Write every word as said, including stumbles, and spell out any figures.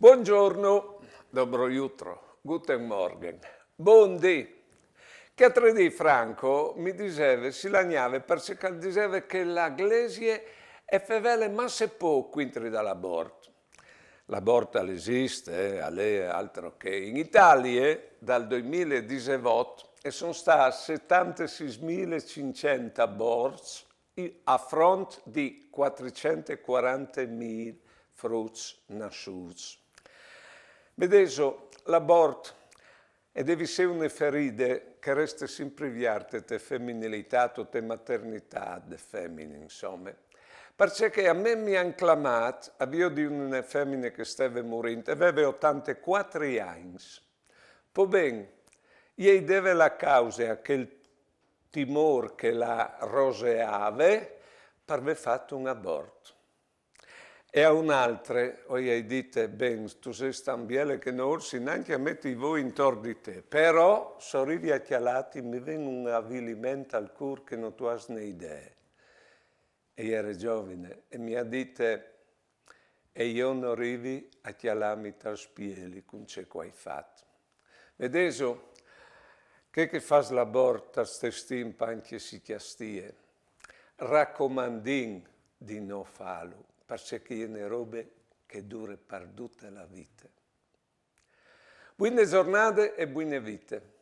Buongiorno, dobro jutro, guten Morgen, bundì. Chei altri dîs Franco mi diseve, si lagnave parcè che al diseve che la Glesie e fevele masse pôc cuintri dal abort. L'abort al esist, eh, al è altro che in Italie, dal doimilediseot, a son stâts setantesîs mil e cinccent aborts a front di cuatricent e cuarante mil fruts nassûts. Vedêso, l'abort e devi jessi une feride che e reste simpri vierte te feminilitât o te maternitât de femine, insome. Parcè che a me mi àn clamât a viodi une femine che e steve murint, e veve otantecuatri agns. Po ben, jê e deve la cause a chel timôr che la roseave par vê fat un abort. E a une altre o ai dite: ben, tu sês tant biele che no orsi nancje a meti i voi intor di te, però se o rivi a cjalâti mi ven un aviliment al cûr che no tu âs ne idee. E jere zovine e mi à dite: e jo no rivi a cjalâmi tal spieli cun ce che o ai fat. Vedêso, chê che e fâs l'abort al stes timp ancje si cjastie, racomandìn di no fâlu, parcè che e je une robe che e dure par dute la vite. Buine zornade e buine vite.